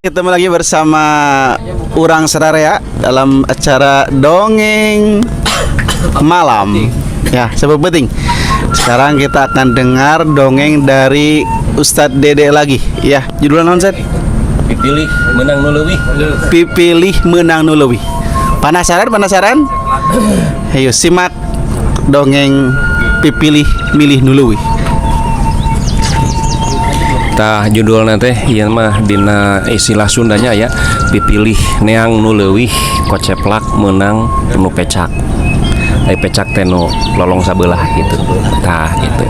Ketemu lagi bersama urang Sararea dalam acara dongeng malam. Ya, sebab penting. Sekarang kita akan dengar dongeng dari Ustadz Dede lagi. Ya, judulnya naon, Zed? Pipilih meunang nu leuwih. Pipilih meunang nu leuwih. Penasaran? Penasaran? Ayo simak dongeng Pipilih Milih Nu Leuwih. Tah, judulna teh ieu mah dina istilah Sundanya ya, pipilih neang nu leuwih, koceplak meunang nu pecak. Ai pecak teh nu lolong sabelah gitu. Tah, gitu.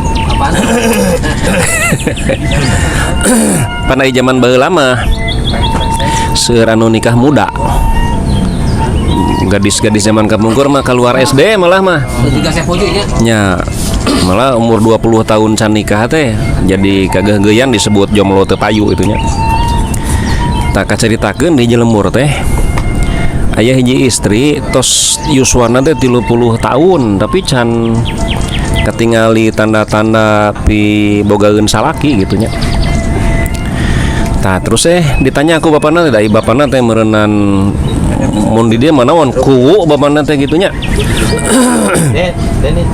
Pan ai jaman baheula mah seueur anu nikah muda. Gadis-gadis zaman kapungkur mah keluar SD malah mah. Juga saya puji nya. Nya, malah umur 20 tahun can nikah teh jadi kageuhgeuyan, disebut jomblo teu payu itu nya. Tah, kacaritakeun di lembur teh aya hiji istri tos yuswana teh 30 tahun, tapi can ketingali tanda-tanda pibogaeun salaki gitu nya. Tah, terus ditanya ku bapana teh, da bapana teh meureunan mun di dieu mah naon, kuwu bapana teh gitu nya. Den, den.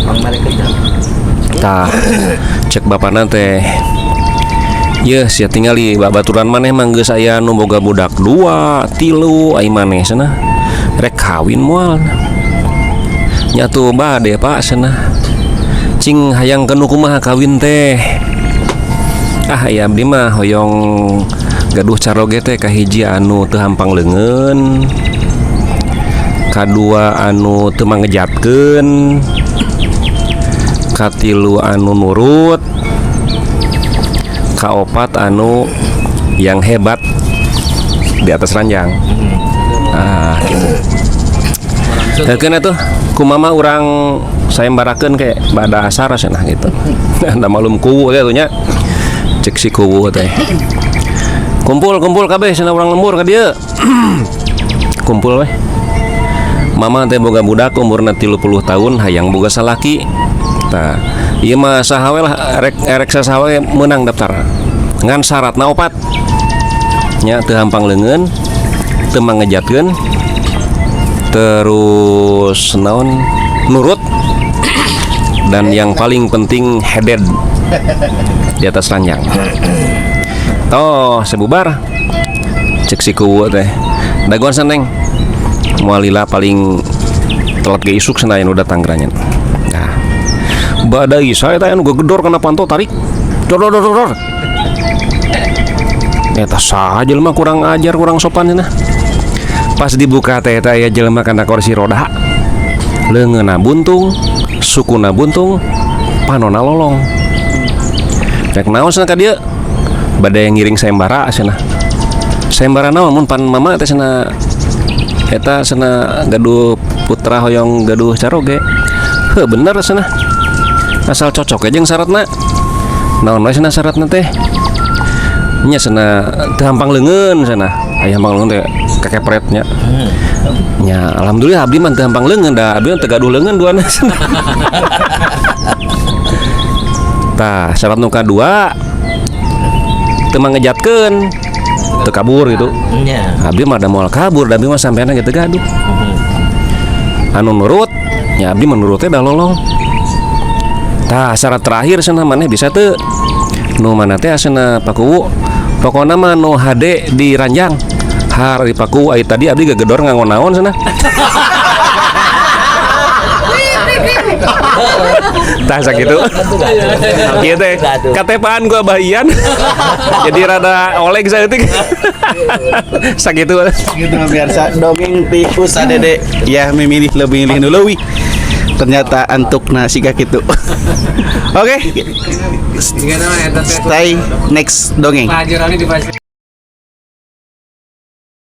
Bang Malik kerja. Tah, cek bapana teh, "Yeuh, sia tingali babaturan maneh mah geus aya nu boga budak dua, tilu, ai maneh cenah rek kawin moal?" "Nya tuh bade, Pak," cenah. "Cing hayang nu kumaha kawin teh?" "Ah, ya abdi mah hoyong gaduh caroge teh kahiji anu teu hampang leungeun, kadua anu teu mangejatkeun, katilu anu nurut, kaopat anu yang hebat di atas ranjang." Ah, gitu. Keun atuh, kumaha urang sayembarakeun ke bada asar cenah gitu. Da malum kuwu teh nya. Cek si kuwu teh, "Kumpul, kumpul kabeh cenah, urang lembur ka dieu." Kumpul weh. Mama teh boga budak umurna 30 tahun, hayang boga salaki. Tah, ieu mah saha we lah, erek erek saha we meunang daftar. Ngan syaratna opat. Nya, teu hampang leungeun, teu mangejatkeun, terus naon, nurut, dan yang paling penting hebat di atas ranjang. Toh sebubar, cek si kuwu teh, "Dagoan saneng, moal lila, paling telat ge isuk cenah nu datang geranya." Nah, bada isya eta anu gegedor kana panto, tarik dor dor dor dor. Eta saha jelema kurang ajar, kurang sopan cenah. Pas dibuka teh eta aya jelema kana kursi roda, leungeunna buntung, sukuna buntung, panona lolong. "Rek naon cenah ka dieu?" "Bade ngiring sayembara," cenah. "Sayembara naon?" "Mun pan mama teh cenah eta cenah gaduh putra hoyong gaduh caroge." "Heuh, bener," cenah, "asal cocok aja jeung syaratna." "Naon we cenah syaratna teh?" "Nya cenah teu hampang leungeun cenah." Aya hampang leungeun teh kekepret nya. "Nya alhamdulillah abdi mah teu hampang leungeun, da abdi mah teu gaduh leungeun duana," cenah. Tah, syarat nu kadua teu mangejatkeun, teu kabur gitu. "Abdi mah da moal kabur, da abdi mah sampean ge teu gaduh." "Anu nurut?" "Ya abdi mah nurut teh da lolong." "Tah, syarat terakhir cenah, maneh bisa teu nu mana teh cenah, Pak Kuwu?" "Pokona mah nu hade di ranjang." "Har, di Pak Kuwu, ai tadi abdi gegedor nganggo naon?" cenah. Tah, sakitu. Ieu teh katepaan gua bahian. Jadi rada oleg saeutik. Sakitu. Gitu pemirsa, dongeng ti Ustaz Dede ya, memilih lebih milih nu leuwih. Ternyata antukna siga kitu. Oke. Stay next dongeng. Pak Haji Roni di